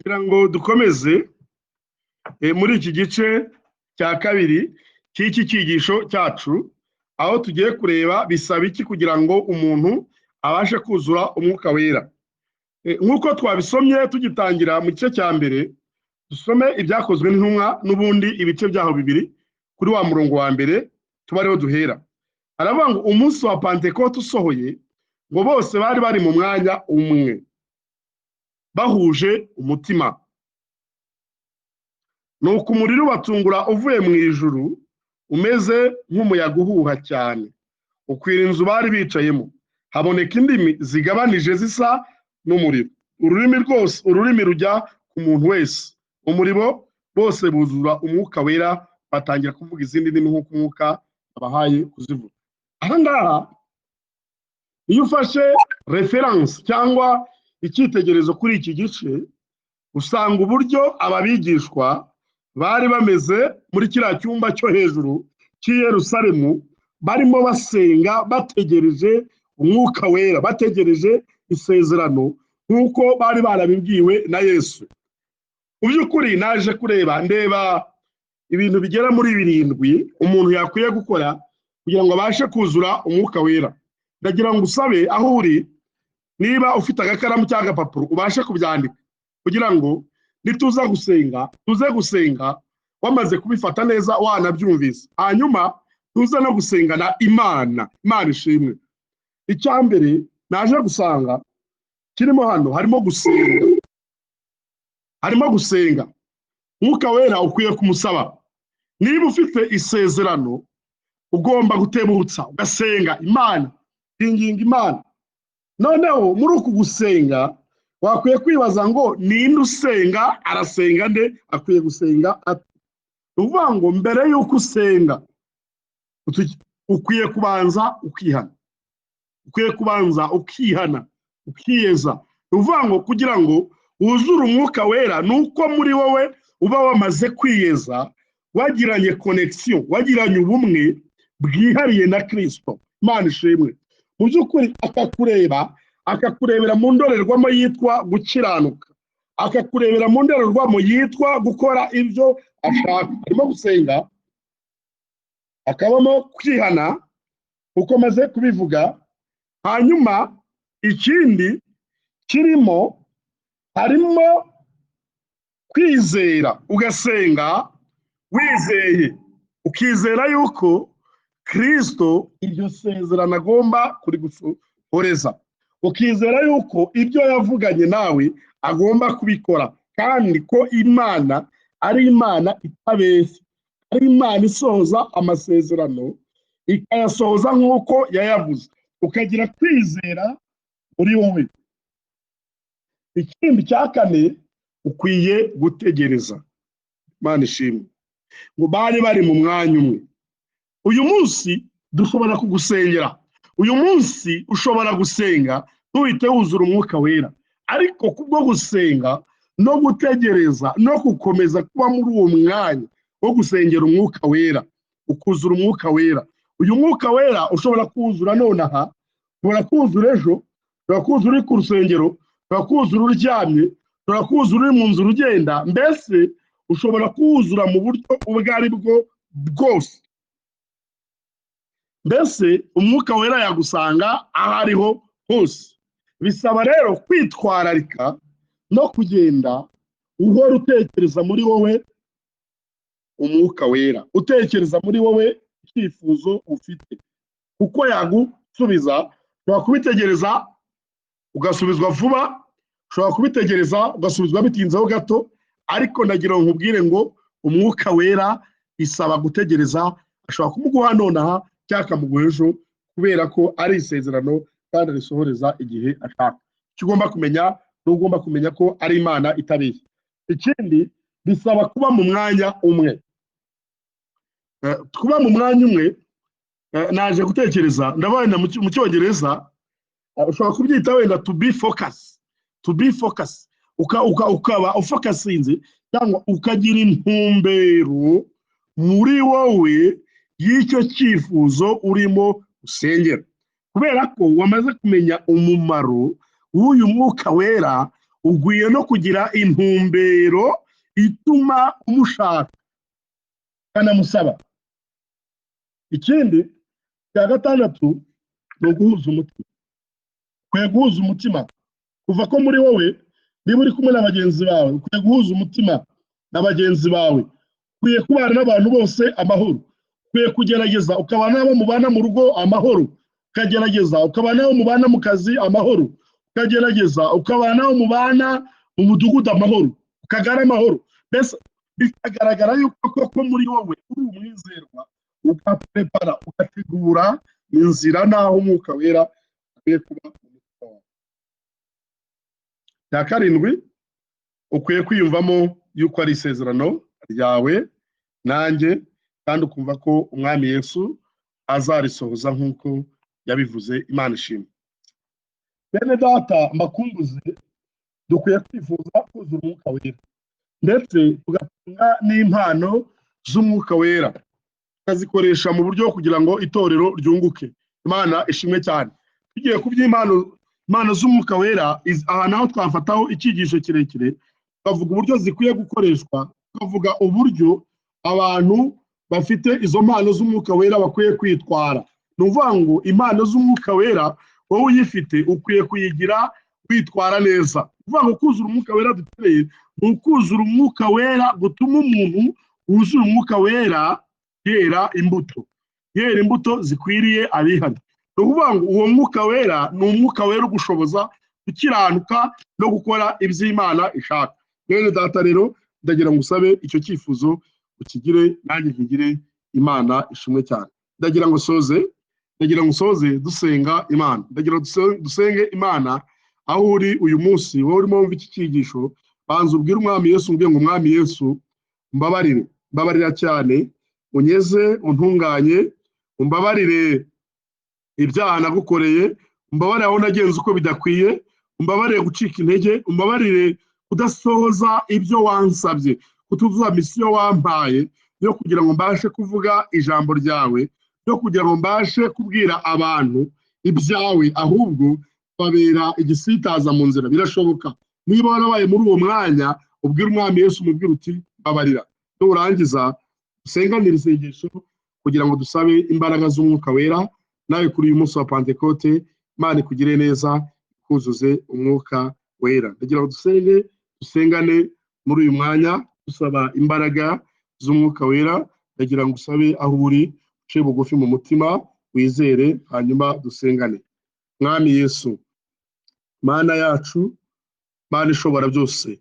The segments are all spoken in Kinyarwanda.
Kugira ngo dukomeze muri iki gice cya kabiri cy'iki cyigisho cyacu, aho tugiye kureba bisaba iki kugira ngo umuntu abashe kuzura Umwuka Wera. Nk'uko twabisomye tugitangira mu gice cya mbere, dusome Ibyakozwe n'Intumwa n'ubundi, ibice byaho bibiri, kuri wa murongo wa mbere tuba ariho duhera. Aravuga ngo umunsi wa Pantekote usohoye, ngo bose bari bari mu mwanya umwe bahuje umutima. Nuko umuriro ubatungura uvuye mu ijuru umeze nk'umuyaga uhuha cyane, ukwira inzu bari bicayemo. Haboneka indimi zigabanije zisa n'umuriro, ururimi rwose, ururimi rujya ku muntu wese umuriro. Bose buzura Umwuka Wera, batangira kuvuga izindi ndimi nk'uko Umwuka yabahaye kuzivuga. Aha ngaha, iyo ufashe référence cyangwa icyitegererezo kuri iki gice, usanga uburyo aba bigishwa bari bameze muri kiriya cyumba cyo hejuru cy'i Yerusalemu, barimo basenga, bategereje Umwuka Wera, bategereje isezerano nk'uko bari barabibwiwe na Yesu. Mu by'ukuri naje kureba, ndeba ibintu bigera muri birindwi umuntu yakwiye gukora kugira ngo abashe kuzura Umwuka Wera. Ndagira ngo usabe, aho uri, niba ufite agakaramu cyangwa agapapuro, ubashe kubyandika kugira ngo nituza gusenga, tuze gusenga wamaze kubifata neza, wanabyumvise, hanyuma tuze no gusengana Imana. Imana ishimwe. Icya mbere naje gusanga kirimo hano harimo gusenga, harimo gusenga. Mwuka Wera ukwiye kumusaba. Niba ufite isezerano, ugomba gutebutsa ugasenga Imana, inginga Imana. Noneho muri uku gusenga wakwiye kwibaza ngo: ninde usenga? Arasenga nde? Akwiye gusenga ate? Ni ukuvuga ngo mbere y'uko usenga, ukwiye kubanza ukihana, ukwiye kubanza ukihana, ukiyeza. Ni ukuvuga ngo kugira ngo wuzure Umwuka Wera, ni uko muri wowe uba wamaze kwiyeza, wagiranye connexion, wagiranye ubumwe bwihariye na Kirisito. Imana ishimwe. Mu by'ukuri akakureba, akakurebera mu ndorerwamo yitwa gukiranuka, akakurebera mu ndorerwamo yitwa gukora ibyo ashaka. Harimo gusenga, hakabamo kwihana uko maze kubivuga. Hanyuma ikindi kirimo, harimo kwizera, ugasenga wizeye, ukizera yuko Kirisito iryo sezerano agomba kurigusohoreza, ukizera yuko ibyo yavuganye nawe agomba kubikora, kandi ko Imana ari Imana itabeshya, ari Imana isohoza amasezerano, ikayasohoza nk'uko yayavuze, ukagira kwizera muri wowe. Ikindi cya kane, ukwiye gutegereza. Imana ishimwe. Ngo bari bari mu mwanya umwe. Uyu munsi dushobora kugusengera, uyu munsi ushobora gusenga ntuhite wuzura Umwuka Wera, ariko kubwo gusenga no gutegereza no gukomeza kuba muri uwo mwanya wo gusengera Umwuka Wera, ukuzura Umwuka Wera. Uyu Mwuka Wera ushobora kuwuzura nonaha, ushobora kuwuzura ejo, ushobora kuwuzura uri ku rusengero, ushobora kuwuzura uryamye, ushobora kuwuzura uri mu nzira ugenda. Mbese ushobora kuwuzura mu buryo ubwo ari bwo bwose. Mbese Umwuka Wera yagusanga aho ariho hose. Bisaba rero kwitwararika no kugenda uhora utekereza muri wowe Umwuka Wera, utekereza muri wowe icyifuzo ufite, kuko yagusubiza. Ushobora kubitegereza ugasubizwa vuba, ushobora kubitegereza ugasubizwa bitinzeho gato, ariko ndagira ngo nkubwire ngo Umwuka Wera isaba gutegereza. Ashobora kumuguha nonaha cyangwa akamuguha ejo, kubera ko ari isezerano kandi risohoreza igihe ashaka. Icyo ugomba kumenya ni ugomba kumenya ko ari Imana itabeshya. Ikindi, bisaba kuba mu mwanya umwe. Kuba mu mwanya umwe, naje gutekereza, ndabona mu Cyongereza ushobora kubyita wenda to be focus, to be focus, ukaba ufocusinze cyangwa ukagira intumbero muri wowe y'icyo cyifuzo urimo usengera, kubera ko wamaze kumenya umumaro w'uyu Mwuka Wera. Ukwiye no kugira intumbero ituma umushaka ukanamusaba. Ikindi cya gatandatu ni uguhuza umutima. Ukwiye guhuza umutima kuva ko muri wowe, niba uri kumwe na bagenzi bawe, ukwiye guhuza umutima na bagenzi bawe. Ukwiye kubana n'abantu bose amahoro. Ukwiye kugerageza ukabana n'abo mubana mu rugo amahoro, ukagerageza ukabana n'abo mubana mu kazi amahoro, ukagerageza ukabana n'abo mubana mu mudugudu amahoro, ukagara amahoro. Mbese bikagaragara yuko koko muri wowe uri umwizerwa, ugaprepara, ugategura inzira n'aho Umwuka Wera akwiye kuba mu mutima wawe. Cya karindwi, ukwiye kwiyumvamo yuko ari isezerano ryawe nanjye, kandi ukumva ko Umwami Yesu azarisohoza nk'uko yabivuze. Imana ishimwe. Bene data, mbakumbuze, dukwiye kwifuza kuzura Umwuka Wera, ndetse tugatanga n'impano z'Umwuka Wera, tukazikoresha mu buryo kugira ngo itorero ryunguke. Imana ishimwe cyane. Tugiye ku by'impano, impano z'Umwuka Wera, aha naho twafataho icyigisho kirekire, tukavuga uburyo zikwiye gukoreshwa, tukavuga uburyo abantu bafite izo mpano z'Umwuka Wera bakwiye kwitwara. Ni ukuvuga ngo impano z'Umwuka Wera, wowe uyifite ukwiye kuyigira witwara neza. Ni ukuvuga ngo kuzura Umwuka Wera dukeneye ni ukuzura Umwuka Wera gutuma umuntu wuzura Umwuka Wera yera imbuto, yera imbuto zikwiriye abihana. Ni ukuvuga ngo uwo Mwuka Wera ni Umwuka Wera ugushoboza gukiranuka no gukora iby'Imana ishaka. Mwene data rero, ndagira ngo usabe icyo cyifuzo ukigire, nanjye nkigire. Imana ishimwe cyane. Ndagira ngo soze, ndagira ngo usoze dusenga Imana. Ndagira ngo dusenge Imana. Aho uri uyu munsi, wowe urimo wumva iki cyigisho, banza ubwire Umwami Yesu, ubwire ngo: "Umwami Yesu, mbabarire, mbabarira cyane, unyeze, untunganye, umbabarire ibyaha nagukoreye, umbabarire aho nagenze uko bidakwiye, umbabarire gucika intege, umbabarire kudasohoza ibyo wansabye, kutuzuza mission wampaye yo kugira ngo mbashe kuvuga ijambo ryawe, yo kugira ngo mbashe kubwira abantu ibyawe, ahubwo babera igisitaza mu nzira." Birashoboka, niba warabaye muri uwo mwanya, ubwire Umwami Yesu, umubwire uti: "Mbabarira." Nurangiza usenganire isengesho kugira ngo dusabe imbaraga z'Umwuka Wera. Nawe kuri uyu munsi wa Pantekote, Imana ikugire neza, kuzuze Umwuka Wera. Ndagira ngo dusenge, dusengane muri uyu mwanya dusaba imbaraga z'Umwuka Wera. Ndagira ngo usabe aho uri, uciye bugufi mu mutima, wizere, hanyuma dusengane. Mwami Yesu, Mana yacu, Mana ishobora byose,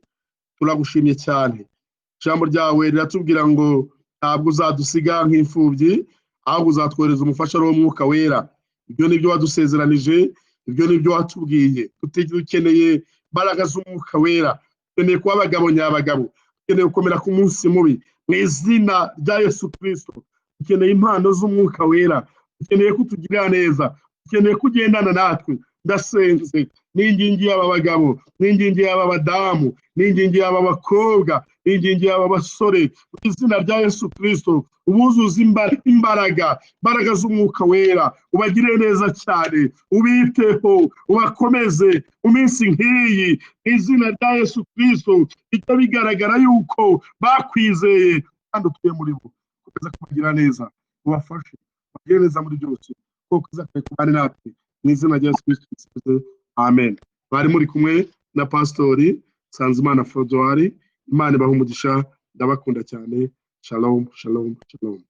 turagushimye cyane. Ijambo ryawe riratubwira ngo ntabwo uzadusiga nk'imfubyi, ahubwo uzatwohereza umufasha w'Umwuka Wera. Ibyo ni byo wadusezeranije, ibyo ni byo watubwiye. Dukeneye imbaraga z'Umwuka Wera, dukeneye kuba abagabo nyabagabo, dukeneye gukomera ku munsi mubi. Mu izina rya Yesu Kirisito, dukeneye impano z'Umwuka Wera, dukeneye kutugirira neza, dukeneye kugendana natwe. Ndasenze, n'ingingi y'aba bagabo, n'ingingi y'aba badamu, n'ingingi y'aba bakobwa, n'ingingi y'aba basore, mu izina rya Yesu Kirisito, ubuzuze imbaraga, imbaraga z'Umwuka Wera, ubagire neza cyane, ubiteho, ubakomeze mu minsi nk'iyi. Mu izina rya Yesu Kirisito, bijya bigaragara yuko bakwizeye kandi utuye muri bo. Komeza kubagira neza, ubafashe, ubagire neza muri byose, kuko uzakwiye kubana natwe. Mu izina rya Yesu Kirisito, amen. Bari muri kumwe na Pasitori Nsanzimana Frodouard. Imana ibaha umugisha, ndabakunda cyane. Shalom, shalom, shalom.